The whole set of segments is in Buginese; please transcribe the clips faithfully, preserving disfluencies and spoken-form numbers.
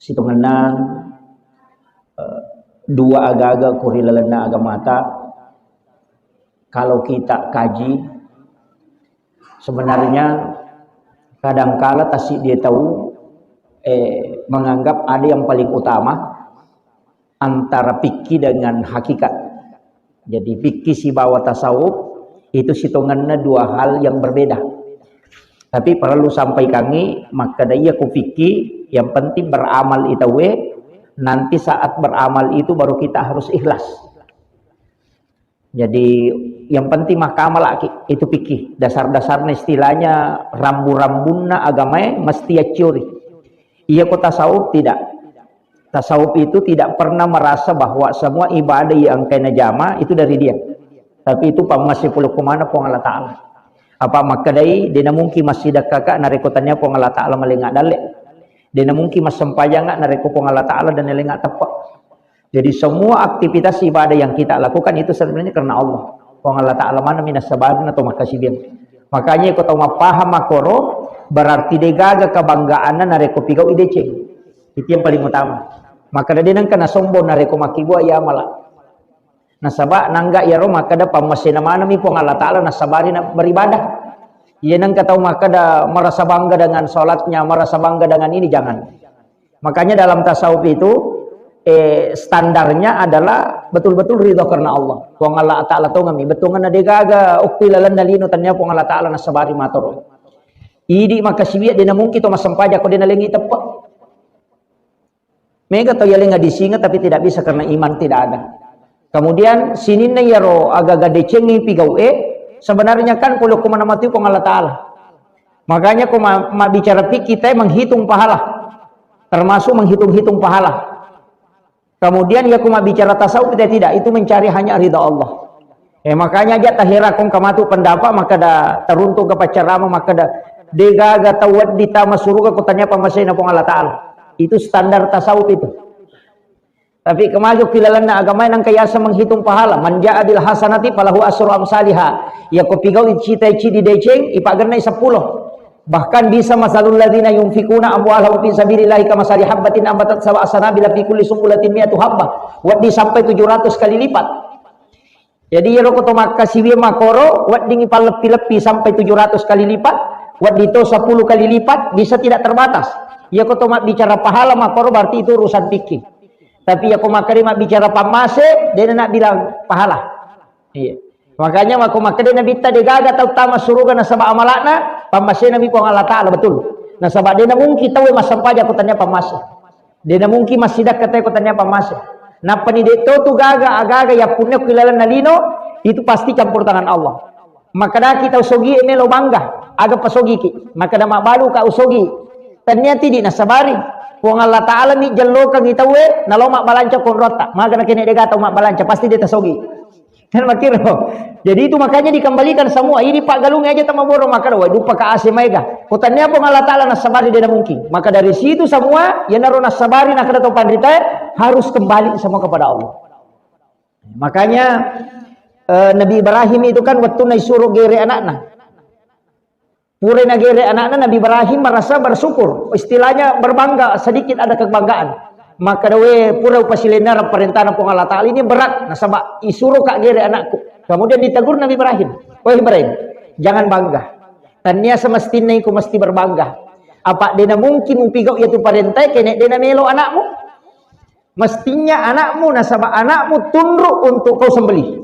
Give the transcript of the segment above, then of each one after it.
Sitongenna, eh, dua aga-aga ko ri lalenna agamata, kalau kita kaji, sebenarnya kadangkala tassiddi tau, eh, menganggap ada yang paling utama antara fikih dengan hakikat. Jadi fikih sibawa tasawuf itu sitongenna dua hal yang berbeda. Tapi perlu sampaikangi, makkeda iya ku fikih, yang penting beramal itawe, nanti saat beramal itu baru kita harus ikhlas. Jadi yang penting makkamalaki, itu fikih. Dasar-dasarnya istilahnya rambu-rambunna agamae mesti yacciori. Iya ko tasawuf tidak. Tasawuf itu tidak pernah merasa bahwa semua ibadah yang kena jama itu dari dia. Tapi itu pammase pole kumana Puang Allah Ta'ala. Apa makkedai, dena mungkin massidakkaka narekko tania Puang Allah Ta'ala malenga dalle. Dena mungkin massempajanga narekko Puang Allah Ta'ala dan lenga teppe. Jadi semua aktivitas ibadah yang kita lakukan itu sebenarnya karena Allah. Puang Allah Ta'ala mana mina sabarna atau makkasibiang. Makanya ko tau mappaham makoro, berarti degaga kebanggaanna narekko pigau ideceng. Itu yang paling utama. Maka dena engka nasombong narekko makkibua iya mala. Nasaba nangga iyaro makkeda pammasena manami Puang Allah Ta'ala nasabari na beribadah. Iya nengka tau makkeda merasa bangga dengan sholatnya, merasa bangga dengan ini, jangan. Makanya dalam tasawuf itu, eh, standarnya adalah betul-betul ridho karena Allah. Puang Allah Ta'ala tongami, betunganna degaga okki lalenna lino tania Puang Allah Ta'ala nasabari matoro. Idi makkasiwiya dena mungkin to massempajang ko dena lengi teppe. Mega tau yalenga disinga tapi tidak bisa karena iman tidak ada. Kemudian sininna iyaro agaga decengi pigau e, sebenarnya kan pole ko mana mati Puang Allah Ta'ala. Makanya ko ma- mabbicara fikih kita menghitung pahala. Termasuk menghitung-hitung pahala. Kemudian ya ko mabbicara tasawuf kita tidak, itu mencari hanya ridha Allah. Eh, makanya aja tahera kong kamatu pendapat maka da teruntuk ke pacarama maka da degaga tau weddi tama suruga ko tania pammasena Puang Allah Ta'ala. Itu standar tasawuf itu. Tapi kemaju kilalanna agama yang kayasa menghitung pahala. Man ja'a bil hasanati falahu asru amsaliha. Ya ko pigau cita cidi deceng, ipagennai sepuluh. Bahkan bisa masalul ladzina yunfikuna amwalahum fi sabilillahi kamasali habbatin ambatat sab'a sanabila fi kulli sumbulatin mi'atu habbah. Weddi sampai tujuh ratus kali lipat. Jadi iyaro ko to makkasiwiya makoro weddingi palleppi-leppi sampai tujuh ratus kali lipat, wedding to sepuluh kali lipat, bisa tidak terbatas. Iya ko to mabbicara pahala makoro berarti itu urusan fikih. Tapi iya ko makkeda mabbicara pammase, dena nak bilang pahala. Iya. Makanya mako makkeda Nabitta degaga tau tama suruga nasaba amalakna, pammasena mi Puang Allah Ta'ala, betul. Nasaba dena mungkin tau massempajang ko tania pammase. Dena mungkin massidakka te ko tania pammase. Nappani de to tu gaga agaga yappunna ku ilalenna lino, itu pasti campur tangan Allah. Makkedaki tau sogi e melo bangga, aga pasogiki. Makkeda mabbalu ka usogi. Tania tidi nasabari. Puang Allah Ta'ala mi jellokangi tauwe, nalo mabbalanca konrotta. Maga nakene dega tau mabbalanca, pasti de tasogi. Kan makkiro. Jadi itu makanya dikembalikan semua. Ini Pak Galung aja tama boro makkeda, wah dupa ka ase maega. Ko tania Puang Allah Ta'ala nasabari dena mungkin. Maka dari situ semua, yanaro nasabari nakada tau panrita harus kembali semua kepada Allah. Makanya eh, Nabi Ibrahim itu kan waktu naik suruh gere anakna. Pura nagere anakna Nabi Ibrahim merasa bersyukur, istilahnya berbangga, sedikit ada kebanggaan. Maka dawe pura upasilenna parentana Puang Allah Ta'ala ini berat, nasaba isuro ka gere anakku. Kemudian ditegur Nabi Ibrahim, "Wahai Ibrahim, jangan bangga. Tania semestinna iku mesti berbangga. Apa dena mungkin mupigau yatu parentai kene dena melo anakmu? Mestinya anakmu nasaba anakmu tunduk untuk kau sembelih."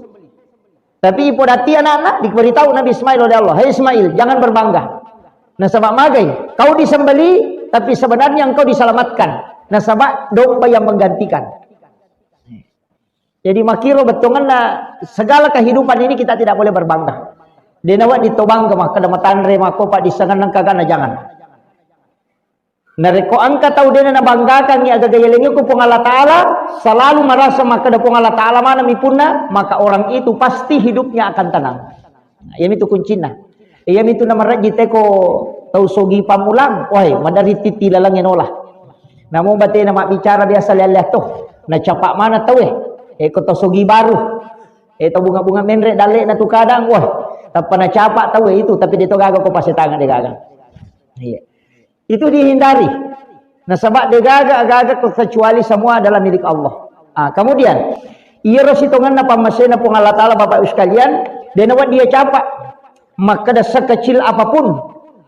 Tapi ipodati anakna diberitahu Nabi Ismail oleh Allah, "Hai Ismail, jangan berbangga. Nasaba magai, kau disembeli, tapi sebenarnya engkau diselamatkan. Nasaba domba yang menggantikan." Jadi makiro bettonganna segala kehidupan ini kita tidak boleh berbangga. Denawa ditobangga mah kada matanre mako pak disangan nangkagana jangan. Narekko engka tau dena nabanggakangngi agaga yalengnge ku Puang Allah Ta'ala, selalu merasa makkeda Puang Allah Ta'ala maneng mi punna, maka orang itu pasti hidupnya akan tenang. Nah, iyamitu kuncinna. Iyamitu namarejji teko tau sogi pammulang, wahai, maderri titti lalengnge nola. Namo batena mabbicara biasa lea-lea to, nacapa mana tauwe. Eko tau sogi baru, e tau bunga-bunga menre dalle na tu kadang, wah, tappa nacapa tauwe itu, tapi de to gaga ko pasetanga de gaga. Iya. Itu dihindari. Nasaba degaga agaga kecuali semua adalah milik Allah. Ah, kemudian, iyaro sitongenna pammasena Puang Allah Ta'ala, Bapak Ibu sekalian, dena wedding iyacapa. Makkeda sekecil apapun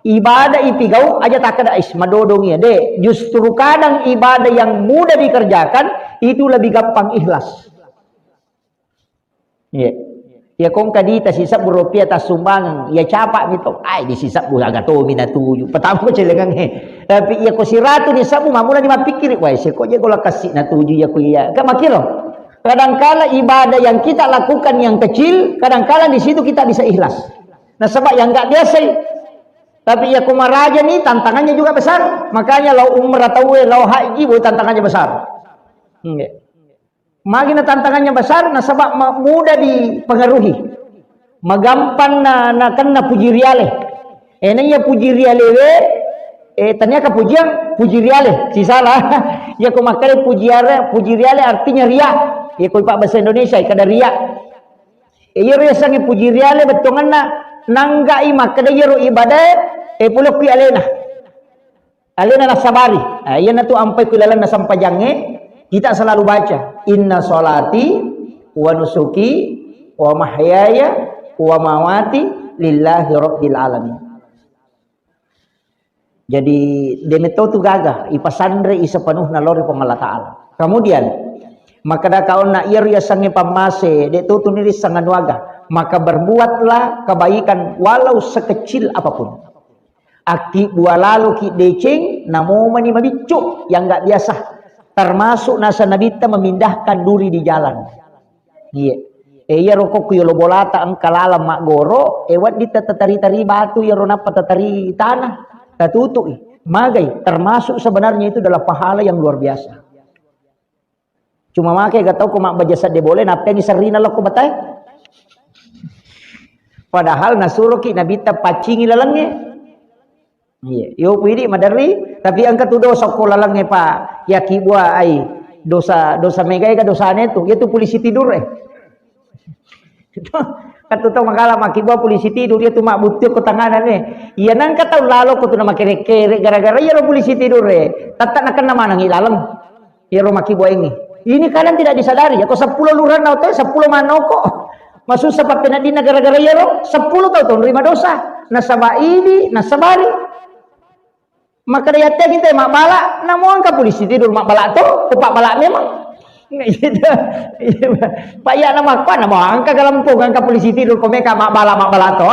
ibadah ipigau, aja takkeda, "Is, madodong iya." De, justru kadang ibadah yang mudah dikerjakan itu lebih gampang ikhlas. Iya. Iya, kongka dita sisebbu rupiah tassumbangeng, iya capa mi to. Ai, di sisebbu aga tomi natuju. Pertama ko celengangnge. Tapi iya ko siratu ni sebbu, mamula ni mappikiri, "Wah, seko je gola kassi natuju iya ko iya." Kan makkiro. Kadangkala ibadah yang kita lakukan yang kecil, kadangkala di situ kita bisa ikhlas. Nasaba yang nggak biasa. Tapi iya ko maraja ni tantangannya juga besar. Makanya lau umrah tauwe, lau haji, boh tantangannya besar. Nggih. Magi na tantangannya besar, nasaba ma-, mudah dipengaruhi. Magampang na, nakenna puji riale. Eh, na iya puji riale we, eh, tania ka pujiang, puji riale, sisala. Iya ko makkeda puji are-, puji riale artinya ria. Iya ko ipa bahasa Indonesia, kada ria. Eh, iya riasangnge puji riale bettuanna nanggai makkeda iyaro ibadah, eh, pole kui alena. Alena nassabari. Ah, iyanatu ampai ku lalenna sempajangnge, kita selalu baca, "Inna sholati wa nusuki wa mahyaya wa mamati lillahi rabbil alamin." Jadi, demetto tu gaga, ipasanre i sepenuhna lao ri Puang Allah Ta'ala. Kemudian, makkeda kaonna iyaro yasengnge pammase, de to tuni risseng anu aga, maka berbuatlah kebaikan walau sekecil apapun. Akkibbua laloki deceng, namomani mabiccu yang nggak biasa. Termasuk nasa Nabitta memindahkan duri di jalan. Iya. E, iyaro kokku yolo bolata engka laleng maggoro, e, wedding tatatari-tari batu iyaro nappa tatari tanah, tatutui. Magai, termasuk sebenarnya itu adalah pahala yang luar biasa. Cuma make ga tau ko mabbaja sedde bole, nappengi serrina lokko batae. Padahal nasuroki Nabitta paccingi lalengnge. Iya, yo pidi maderri, tapi engka tu dosa ko lalengnge pa, yaki bua ai. Dosa, dosa mega ega dosane tu, yaitu polisi tidur e. Kan tu tau magala makkibua polisi tidur, iya tu mabbuttu ko tanganan e. Iya nangka tau lalo ko tu na makere-kere gara-gara iyaro polisi tidur e. Tetta nakenna manengi laleng. Iyaro makkibuaengngi. Ini kadang tidak disadari, ya ko seppulo lurana oto, seppulo manoko. Masussa pappeneddinna gara-gara iyaro, seppulo tau tonrima dosa. Nasaba idi, nasabari. Makkeda yatte kita mabbala, namo engka polisi tidur mabbala to, ko pabbala memang. Gitu. Pak ya nama apa nama engka galempung engka polisi tidur ko meka mabbala mabbala to.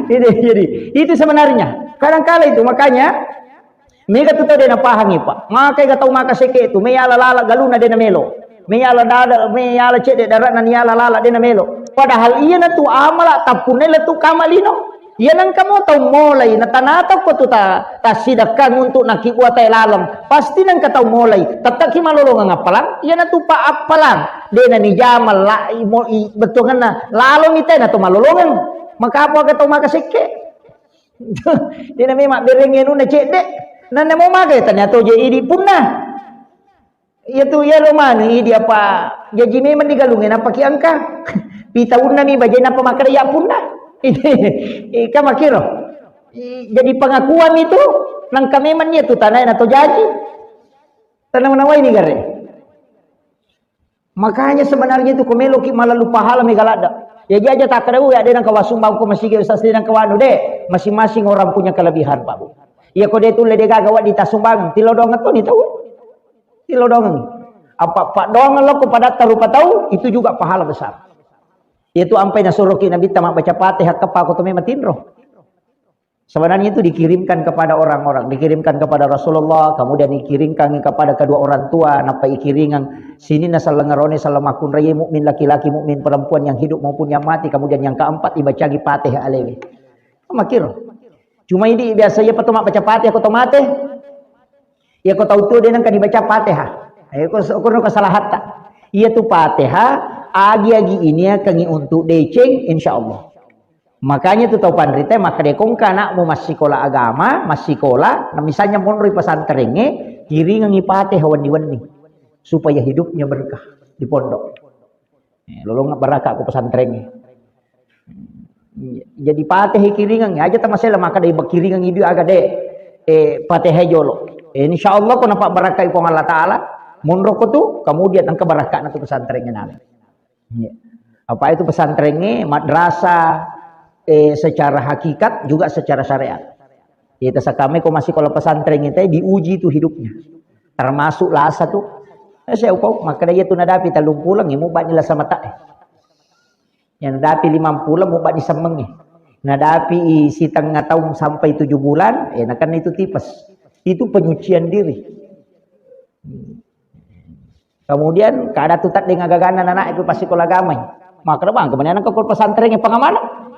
Itu jadi itu sebenarnya. Kadang kala itu makanya mega tu tau de napahangi, Pak. Maka ega tau maka seke tu, me yala lala galuna de namelo. Me yala dada, me yala cedde darana ni yala lala de namelo. Padahal iya na tu amala tappunna le tu kama lino. Iya nengka mo tau molai, na tanata ko tu ta, tassidekkang untuk nakibua tae laleng. Pasti nengka tau molai. Tettaki malolongeng appalang, iya na tu pa appalang. De na ni jamal la, i, mo, i, bettuangenna. Lalo mi tae na tu malolongeng. Maka apa aga tau maka sekke? Dena memang bereng anunna cedde. Nanna mo magai tania to je idi punna. Iya tu, iya lo manu idi apa jaji memang digalungi napa ki angka. Pitaunna mi baje napa makkeda ya punna. Ika makiro. I, jadi pengakuan itu nangka memang iya tu tanai na to jaji. Tanah menawai ni gare. Makanya sebenarnya itu ko meloki malalu pahala mega ladda. Ya jaja tak kada ya de nang kawasumbang ko masigi ustaz de nang kawanu de. Masing-masing orang punya kelebihan, Pak Bu. Iya ko de tulle de gaga wadi tasumbang, tilo doang to ni tau. Tilo doang. Apa pak doang lo ko pada tarupa tau itu juga pahala besar. Itu ampai nasuroki Nabi ta mabbaca Fatihah keppa ko to memang tinro. Sebenarnya itu dikirimkan kepada orang-orang, dikirimkan kepada Rasulullah, kemudian dikirimkan kepada kedua orang tua, napa ikiringang sininna sallengerone sallang makkunraie mukmin laki-laki, mukmin perempuan yang hidup maupun yang mati, kemudian yang keempat ibacagi Fatihah alewe. Makiro. Cuma ini biasa iya pato mabbaca Fatihah ko to mate. Iya ko tau tu de nangka dibaca Fatihah. Iya ko, ko kesalahatta. Iya tu Fatihah agi-agi ini akan untuk deceng insyaallah. Makanya tu tau panrita makkeda ko engka anakmu massikola agama, massikola, nah misalnya monroi pesantrengnge, kiringengi Fatihah wenni-wenni supaya hidupnya berkah di pondok. Eh, lolong baraka ko pesantrengnge. Jadi Fatihah kiringengi aja tamasela makkeda kiringengi dui aga de. Eh, Fatihah jolo. Insya Allah ko napabbarakkai Puang Allah Ta'ala, monro ko tu, kemudian engka barakka'na tu pesantren ngenana. Iya. Apa itu pesantrennya, madrasah, eh, secara hakikat juga secara syariat. Iya, tasakame ko masih kalau pesantren itu diuji tu hidupnya. Termasuk lasa tu. Eh, saya upau, maka dia tu nadapi tellung pulang, ya, mau bani lasa mata, eh. Yang nadapi lima pulang, mau bani semeng, eh. Nadapi setengah tahun sampai tujuh bulan, eh, nakan itu tipes. Itu penyucian diri. Kemudian kada tu tadde ngagaganna anak itu pasti ko lagamai. Maka bang, kemudian ke pesantren yang pengamanah.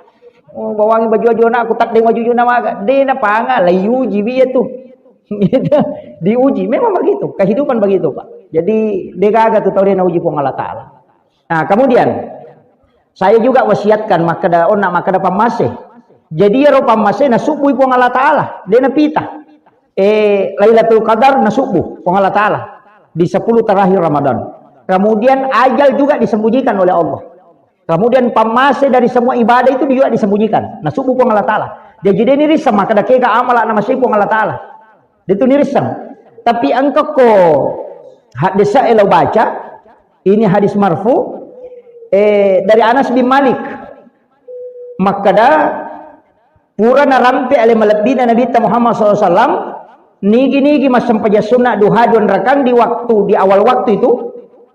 Oh, bawangi baju-baju anakku, tadde baju-baju nama aga. De na panga, la yuji biya tu. Gitu. Diuji. Memang begitu. Kehidupan begitu, Pak. Jadi, de gaga tu tau de na uji Puang Allah Ta'ala. Nah, kemudian, saya juga wasiatkan, makkeda, onna makkeda pammase. Jadi, ero pammase na subbui Puang Allah Ta'ala. De na pita. Eh, Lailatul Qadar nasubbu Puang Allah Ta'ala di sepuluh terakhir Ramadan. Kemudian ajal juga disembunyikan oleh Allah. Kemudian pammase dari semua ibadah itu juga disembunyikan. Nasubbu Puang Allah Ta'ala. Jadi de nirisseng makkeda kega amala namasei Puang Allah Ta'ala. De tu nirisseng. Tapi engka ko hadis elo baca, ini hadis marfu, eh, dari Anas bin Malik. Makkeda, pura narampe ale malebbina Nabitta Muhammad sallallahu alaihi wasallam, nigi-nigi massempajang sunna duha dua rakang di waktu, di awal waktu itu,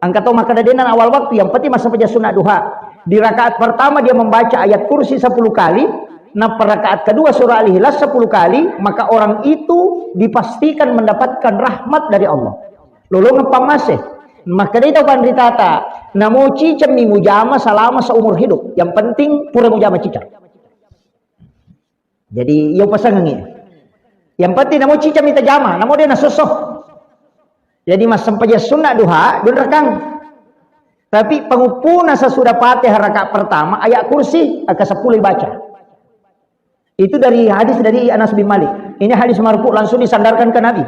engka tau makkeda denan awal waktu, yang penting massempajang sunna duha. Di rakaat pertama dia membaca ayat kursi sepuluh kali, nah rakaat kedua surah Al-Ikhlas sepuluh kali, maka orang itu dipastikan mendapatkan rahmat dari Allah. Lolongeng pammase. Makkedai tau panritata, namo cicemmi mujama selama seumur hidup. Yang penting pura mujama ciceng. Jadi, iya upasengengngi. Yang penting namo cicemmi tajama, namo de nasosso. Jadi, massempajang sunna duha, dua rakang. Tapi penguppuna sesudah Fatihah rakaat pertama, ayat kursi, angka sepuluh baca. Itu dari hadis dari Anas bin Malik. Ini hadis marfu langsung disandarkan ke Nabi.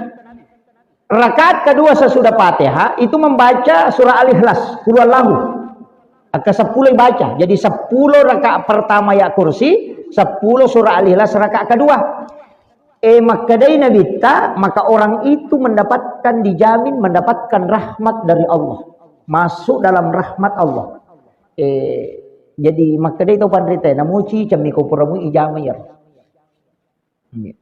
Rakaat kedua sesudah Fatihah itu membaca surah Al-Ikhlas, Qul huwallahu. Angka sepuluh baca. Jadi sepuluh rakaat pertama ayat kursi, sepuluh surah Al-Ikhlas rakaat kedua. Eh, makkedai Nabitta, maka orang itu mendapatkan, dijamin mendapatkan rahmat dari Allah. Masuk dalam rahmat Allah. Eh, jadi makkedai tau panrita, namuci cemmi ko pura mu ijama iyaro. Iya.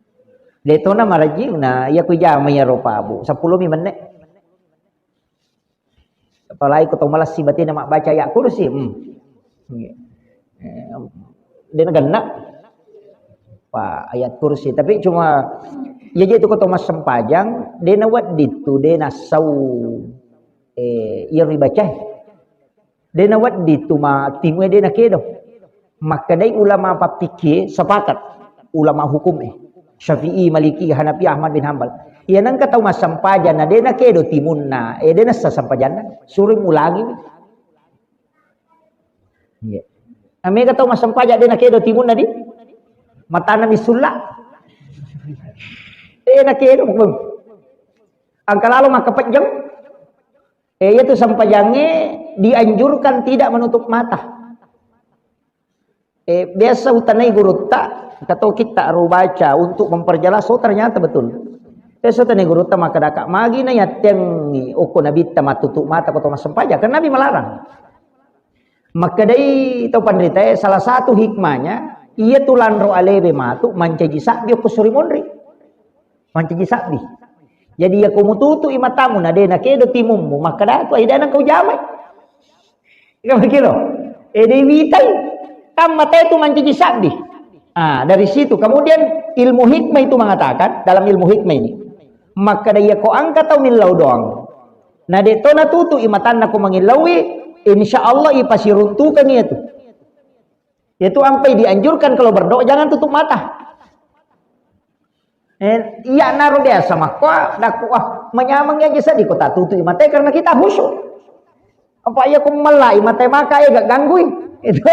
De tona marajing na iya ku ijama iyaro Pak Bu. Sepuluh mi menne. Apalagi ko to malassi batina mabbaca ayat kursi. Hmm. Iya. Eh, de nagenna. Pak ayat kursi. Tapi cuma iya je tu ko to massempajang, de nawedding tu, de nasau. Eh, iya ribaca. De nawedding tu ma timue de nakedo. Makkedai ulama pappikie sepakat, ulama hukum eh. Syafi'i, Maliki, Hanafi, Ahmad bin Hambal. Iya nengka tau massempajang na de nakedo timunna, eh de nassa sempajanna. Suri mulangi. Iya. Amega tau massempajang de nakedo timunna di. Matana misulla. De nakedo. Angka lalo makkapejjeng. Eh, iyatu sempajangnge dianjurkan tidak menutup mata. Eh, biasa utanai gurutta, engka to kitta ro baca untuk memperjelas, oh ternyata betul. Biasa utanai gurutta makkadaka, magi na yattengngi okko nabitta mattutup mata ko to massempajang, kan Nabi melarang. Makkedai to panritae, salah satu hikmahnya, iyatu lanro alebe matu mancaji sabbi okko suri monri. Mancaji sabbi. Jadi, iya ko mututu'i matamu, na de nakedo timummu, makkadatu, ai de nengka ujamai. Iya, begitu. Eh, de witai. Kan matae tu mancaji sabbi. Ah, dari situ. Kemudian, ilmu hikmah itu mengatakan, dalam ilmu hikmah ini, makkada iya ko engka tau millau doang. Na de to natutu'i matanna ko mangillaui, insya Allah ipasiruntukang iya tu. Itu ampai dianjurkan kalau berdoa jangan tutup mata. Eh, iya naro biasa makko, daku, ah, manyameng aja sedih ko tatutu'i mata karena kita khusyuk. Apa iya ko melai mata maka eh gak ganggui. Itu.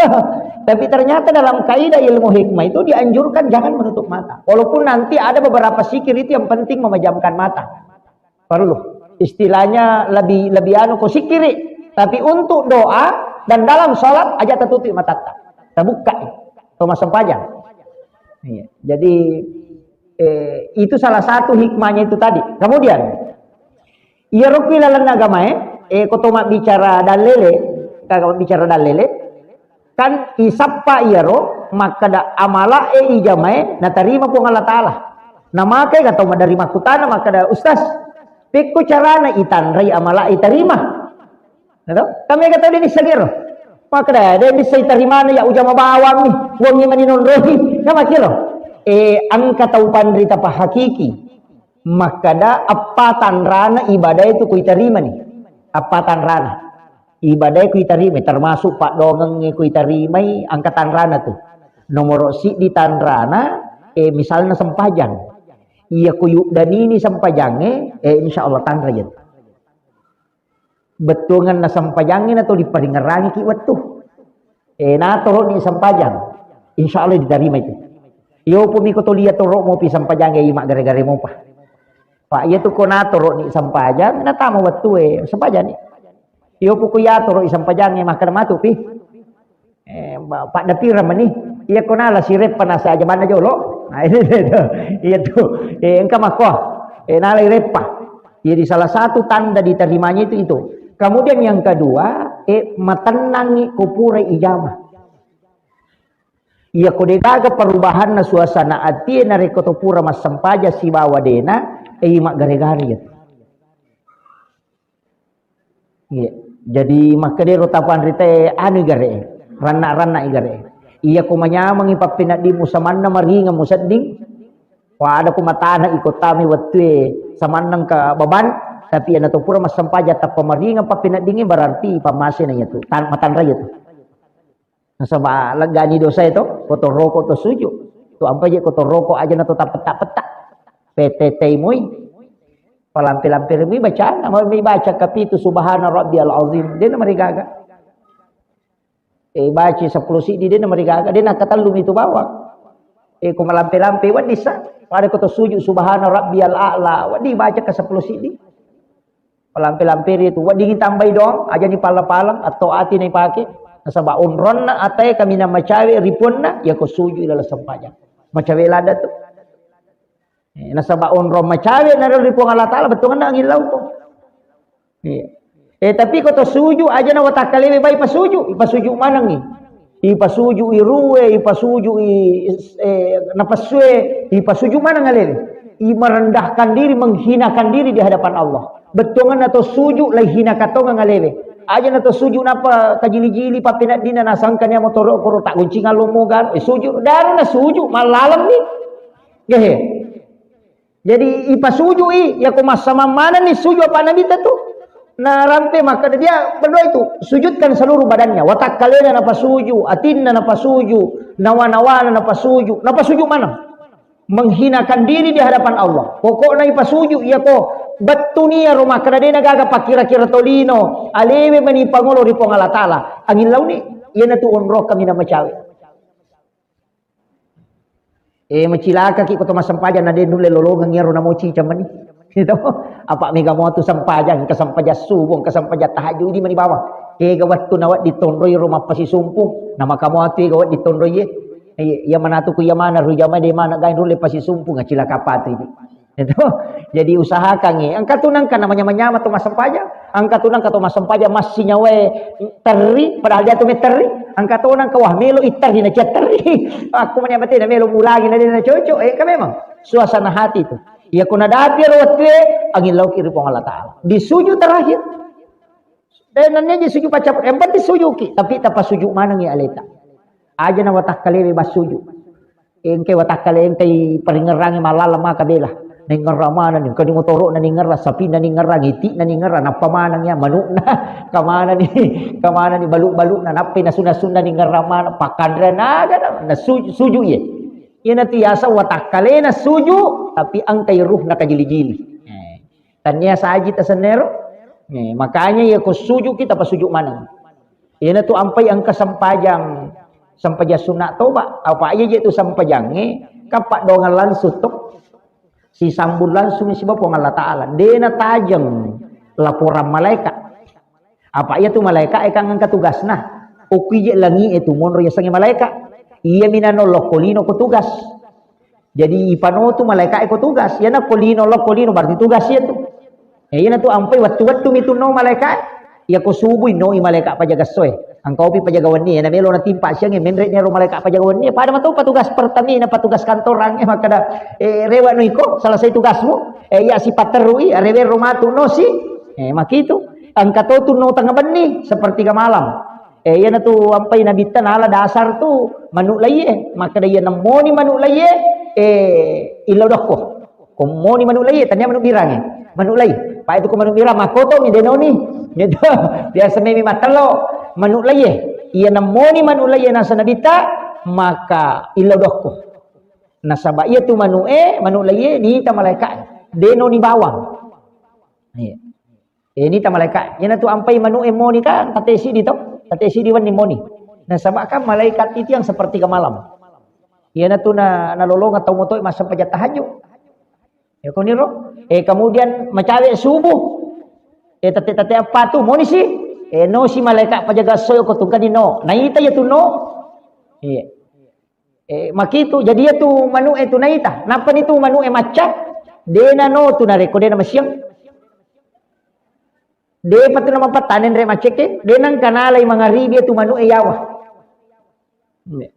Tapi ternyata dalam kaidah ilmu hikmah itu dianjurkan jangan menutup mata. Walaupun nanti ada beberapa zikir itu yang penting memejamkan mata. Perlu. Istilahnya lebih, lebih anu ko sikiri. Tapi untuk doa dan dalam salat aja tertutup matatta. Terbuka. Itu massempajang. Iya. Jadi Eh, itu salah satu hikmahnya itu tadi. Kemudian, iyaro ku ilalenna agamae, eh, ko to mabbicara dalele, kaga mabbicara dalele, kan isappa iyaro makkada amala e ijamae natarima Puang Allah Ta'ala. Namakai ga tau maderri makkutana makkada, "Ustaz, pekko carana itanrai amala itarima?" Nah, to? Kami kata dia nisagero. Makkada, dia bisa itarimana ya ujama bawang ni, wongi mani nonroi. Nah, makiro. Eh, angka tau panrita pahakiki. Makkada, appa tanrana ibadah itu ku itarimani. Appa tanrana. Ibadah ku itarimai, termasuk paddongengnge ku itarimai, angka tanrana tu. Nomoro siddi tanrana, eh, misalna sempajang. Iya ku yuddanini sempajangnge, eh, insya Allah tanra iya. Bettuanganna sempajangnge na to diparingerrangi ki wettu. Eh, na toro ni sempajang. Insya Allah diterima itu. Yo pumi ko to lia toro mopi sempajangnge i maggare-gare mopa. Pak, iya tu ko na toro ni sempajang, na tama wettu e sempajang ni. Yo puku ya toro i sempajangnge makkada matu pi. Eh, ba-, pada pira meni? Iya ko nala sireppa nasa aja manna jolo. Nah, ini tu. Iya tu. Eh, engka makko. Eh, nala ireppa. Jadi salah satu tanda diterimanya itu, itu. Kemudian yang kedua, eh, matennangi ko pura ijama. Iya ko degaga perubahanna suasana atie narekko to pura massempaja sibawa dena, eh, maggare-gare iya tu. Iya. Jadi makkedero tapanrita anu igare, ranna-ranna igare. Iya ko manyameng i pappeneddimmu samanna maringeng musedding, wada ko matana iko tami wettue samanna engka beban, tapi iyana to pura massempaja tappa maringeng pappeneddingnge berarti pammasena iya tu, tan-, matanra iya tu. Nasaba leggani dosae to, ko to roko to suju. Tu ampa je ko to roko aja na to tapetta-petta. Petetei moi. Palampe-lampe mi bacana, mau mi baca kapitu subhana rabbiyal azim. Dena marigaga. Eh, baca sepuluh siddi dena marigaga, dena katellu mi tu bawang. Eh, ko malampe-lampe wedding sa. Pada ko to suju subhana rabbiyal a'la, wedding baca ke sepuluh siddi. Palampe-lamperi tu, weddingi tambai doang, ajani pala-pala, atau ati na ipake. Nasaba onronna atae kaminang macawe ripuanna, iya ko suju ilala sempajang. Macawe lada tu. Eh, nasaba onrong macawe na ri Puang Allah Ta'ala, bettuanna angin lauko. Iya. Eh, tapi ko to suju, aja na watakkalewe bai pasuju, ipasuju manengi. Ipasuju irue, ipasuju i, eh, napasue, ipasuju maneng alewe. I merendahkan diri, menghinakan diri di hadapan Allah. Bettuanna to suju, lai hina katongeng alewe. Aja na to suju napa kajili-jili, pappeneddinna nasangka nia motoro koro tak guncingang lomo gar, eh, suju, daru na suju, malaleng ni. Gehe. Jadi ipasujui, yako massamang manenni suju apa Nabitta tu. Narampe makkeda dia berdoa itu, sujudkan seluruh badannya, watakkalena napasuju, atinna napasuju, nawa-nawana napasuju, napasuju maneng. Menghinakan diri di hadapan Allah. Pokokna ipasuju, yako bettunia ro makkeda dena gaga pakkira-kira tolino, alewe mani pangolo ri Puang Allah Ta'ala. Angin launi, iyanatu onrong kaminang macawe. Eh, macilakaki ko to massempajang na de nulle lolongeng iyaro namo cica mani. Gitu. Apa mega mo tu sempajang, engka sempajang subuh, engka sempajang tahajud, idi mani bawang. Kega wettu na wedding tonroi ro mappasisumpung, na maka mo tu ega wedding tonroi ye. Iya, iya manatu ku iya mana ru jama de mana gai nulle pasisumpung, cilaka patu idi. Itu. Jadi usahakan ya. Engka tu nangka namanya manyama tu massempajang. Engka tu nangka to massempajang massinyawae terri, padahal dia tu mai terri. Engka to nangka wah melo i terri na cia terri. Aku mani mate na melo mulangi na de na cocok. Eh, engka memang suasana hati tu. Iya ko nadapi ro wettue, angin lauki ri Puang Allah Ta'ala. Di sujud terakhir. Dan nanti aja sujud pacap, yang penting sujuki, tapi tapasuju maneng ya aleta. Aja na watakkalewe bassuju. Engke watakkale engkai paringerrangi mallala maka bela. Ningerra maneng, engka di motoro na ningerra, sapi na ningerra, ngiti na ningerra, nappa maneng ya manukna, kamana ni, kamana ni balu-balukna, nappai nasu-nasunna ningerra maneng, pakkanre naga na, na su-, suju ye. Iyana tiasa watakkalena suju, tapi engkai ruhna kajili-jili. Eh. Tania saji tasennero. Eh, makanya ya ko suju kita pasuju maneng. Iyana tu ampai engka sempajang, sempajang sunat toba. Apa aja je tu sempajangnge, kappa dongan langsung tu. Sisambung langsung siba Puang Allah Ta'ala. Dena tajeng laporan malaikat. Apa iya tu malaikat e kan engka tugasna. Okui je langi e tu monro yasengnge malaikat. Iya minano lokkolino ko tugas. Jadi ipanotu malaika e ko tugas. Iyana ko lino lo ko lino berarti tugas iya tu. Eh, iyana tu ampai wettu-wettu mi tu no malaika e. Iya ko subuh no i malaika pajaga soe. Angka opi pajaga wenni, iyana melo na timpa siang e menre ni ro malaika pajaga wenni. Pada matu petugas Pertamina, petugas kantorang e makkada, eh, rewa no iko, selesai tugasmu. Eh, iya si paterui, rewero matu no si. Eh, makitu. Angka to tu no tengah benni, sepertiga malam. Eh, iyana tu ampai nabitta nala dasar tu manu laie. Makkada iya nemmoni manu laie, eh, illau dokko. Ko moni manu laie, tania manu birange. Manu lai. Pa itu ko manu birang, makoto mi denoni. Gitu. Biasa memi matello. Manu laie. Iya nemmoni manu laie nasa nabitta, maka illau dokko. Nasaba iya tu manu e, manu laie, nita malaika e. Denoni bawang. Iya. Eh, nita malaika. Iyana tu ampai manu e moni kan, tate sidi to. Tate sidi wenni moni. Nasaba kan malaikat itu yang sepertiga malam. Iyana tu na, nalolonga tau moto e massempajang tahajud. Ya koniro. Eh, kemudian macawe subuh. Eh, tete-tete apa tu? Moni si. Eh, no si malaika pajaga soe ko tungkani no. Naita ya tu no. Iya. Eh, makitu, jadi ya tu manu e tu naita. Napa ni tu manu e macca? Dena no tu nareko dena masiang. Depa tu nama pattanen re maceke. Dena kanalai mangaribi ya tu manu e yawa. Iya.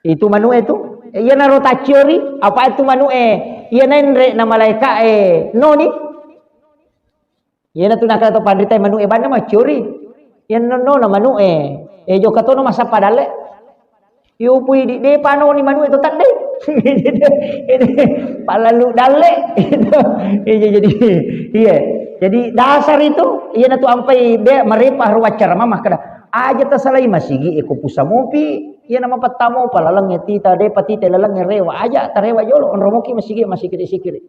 Itu manu e tu. Eh, iya naro tacciori, apa itu manu e? Iya nenre na malaika e noni. Iyana tu nakala to panrita manu e banna macciori. Iya nonno na manu e. Eh, jokka tono massappa dalle. Yo pui di depa noni manu e to tadde. Palalu dalle. Iya jadi iya. Jadi dasar itu iyana tu ampai be marepa ro waccara mama kada. Aja tasalai masigi e ko pusa mopi, iya nama pattamo palaleng e tita, depa tita laleng e rewa, aja tarewa jolo, onromoki masigi, masikiri-sikiri.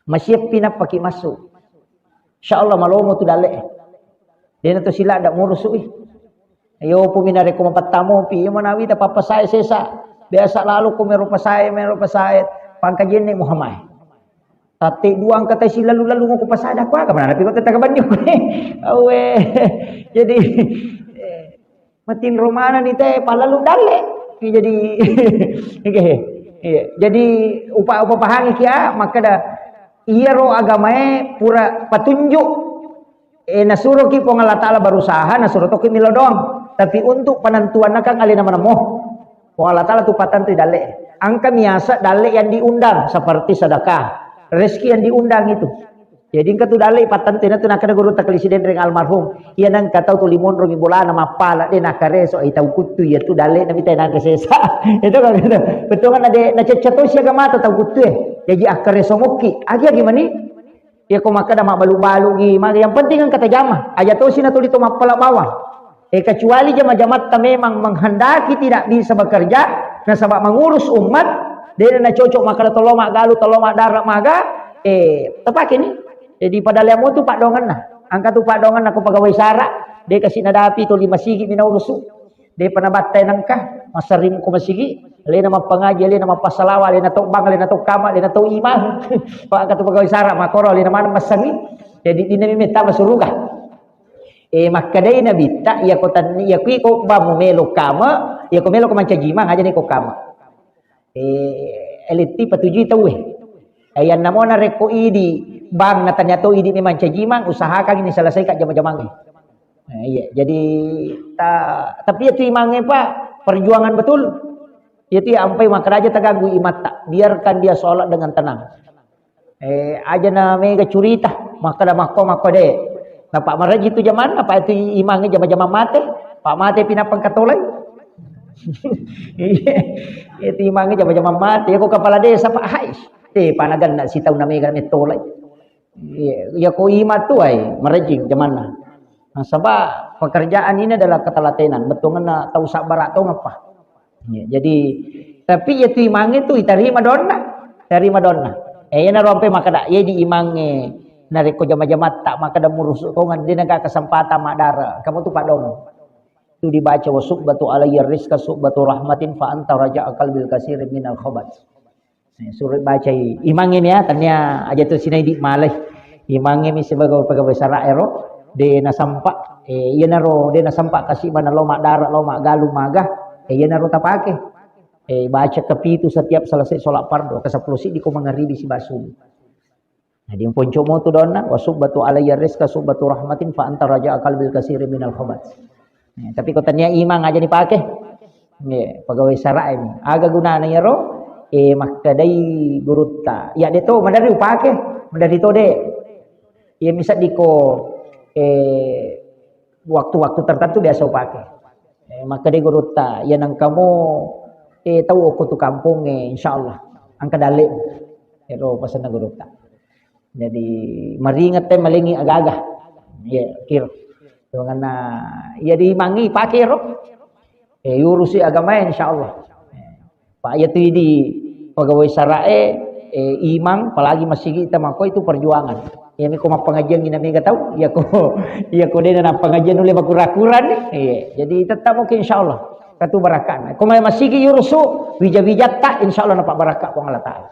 Masieppi nappaki massu. Insya Allah malomo tu dalle e. Dena to sila ada murusu i. Ayo pumi nareko mapattamo pi, iya manawi ta pappasae sesa. Biasa lalu ko mero pasae, mero pasae. Pangkajenne Muhammad. Tatte dua angka tai silalu-lalu ngoko pasada ko aga mana pi ko tetta kabanni ko. Awe. Jadi eh, matinro manani te palalu dalle. Jadi oke. Iya. Jadi upa upa pahangi kia makkada iyaro agamae pura patunjuk. Eh, nasuroki Puang Allah Ta'ala berusaha, nasuro toki milo doang. Tapi untuk penentuanna kan alena manamo. Puang Allah Ta'ala tu patentui dalle. Angka miasa dalle yang diundang seperti sedekah, rezeki yang diundang itu. Jadi engka tu dalle patentui na tu nakkeda guru taklisi denreng almarhum. Iya nang katau tu limonro mi bolana mappala de nakareso ai tau kuttu iya tu dalle na mita nang sesa. Itu kan gitu. Betul kan ada na cecca to siaga mata tau kuttu e. Jadi akkareso mokki. Agi agi mani. Iya ko makkeda mabbalu-balu gi, maka yang penting engka tajama. Aja tosi na tuli to mappala bawang. Eh, kecuali jama-jamatta memang menghendaki tidak bisa bekerja, nasaba mengurus umat, de na cocok makkeda tollo maggalu, tollo maddara maga, eh, tapake ni. Jadi pada lemo tu paddoangenna. Angka tu paddoangenna ko pegawai sara, de kasi nadapi tuli masigi mina urusu. Depa nabattai nengka, massering ko masigi, alena mappangaji, alena mappasalawa, alena to bang, alena to kama, alena to imang. Pak katu pegawai sara, makoro alena maneng massengi. Jadi dina mi metta masuruga. Eh, makkedai nabitta, iya ko tanni, iya kui ko bamu melo kama, iya ko melo ko mancaji imang aja ni ko kama. Eh, L T patujui tauwe. Eh, yanna mo narekko idi bang na tania to idi memang cajimang, usahakan ini selesaikan jama-jamangnge. Eh, iya, jadi ta-, tapi itu imangnge, Pak, perjuangan betul. Itu ya ampai makaraja terganggu imatta. Biarkan dia sholat dengan tenang. Eh, aja na mega curita, makkada makko, makko de. Na Pak Maraji tu jamanna, Pak itu imangnge jama-jama mate. Pak mate pinapang katolai. Iya, itu imangnge jama-jama mate. Ya ko kepala desa, Pak, hai. Eh, panagan na sitau na mega metolai. Iya, ya ko ima tu ai, Maraji jamanna. Nasaba pekerjaan ini adalah ketelatenan. Bettuanna tau sabbara tau ngapa. Ya, jadi, tapi ya tu imangnge tu itarima donna, tarima donna. Eh, iyana rompe makkada, iya di imangnge narekko jama-jamatta makkada murusu tongan, de naga kesempatan madara. Kamu tu padong. Tu dibaca wa subbatu alayya rizqa subbatu rahmatin fa anta raja'a qalbil kasirin minal khabat. Eh, suruh bacai imangnge ni ya, tania aja tu sinai di malai. Imangnge mi sebagai pegawai sara ero, de nasampa, eh, iyanaro de nasampa kasi mana lo madara, lo magalu maga, eh, iyanaro tapake. Eh, baca kepitu setiap selesai sholat fardu, ke sepuluh siddi ko mangaribi sibawa subuh. Jadi, ponco motu donna, "Wa subbatu alayya rizqa subbatu rahmatin fa anta raja'a qalbil kasiri minal khabat." Eh, tapi ko tania imang aja dipake. Eh, pegawai sara ini. Aga gunana yaro? Eh, makkedai gurutta. Ya, de to, madari upake, madari to de. Iya, misalnya ko, eh, waktu-waktu tertentu biasa upake. Eh, makkedai gurutta, ya nang kamu, eh, tahu aku tu kampung, eh, insya Allah. Angka dalek. Ero pasanna gurutta. Jadi, maringet te malengi agaga. Iya, kira. Dengan, iya di mangi pake ro. Eh, urusi agama, insya Allah. Eh, Pak, iya tu di pegawai sara e, eh, imang, apalagi masigi kita mako itu perjuangan. Iya, miko mappengajian ina mega tau, iya ko, iya ko dena na pengajian oleh makura-kura ni. Iya, jadi tetap mungkin insya Allah. Katu barakan. Ko mai masigi yurusu, wija-wija tak, insya Allah nampak barakat Puang Allah Ta'ala.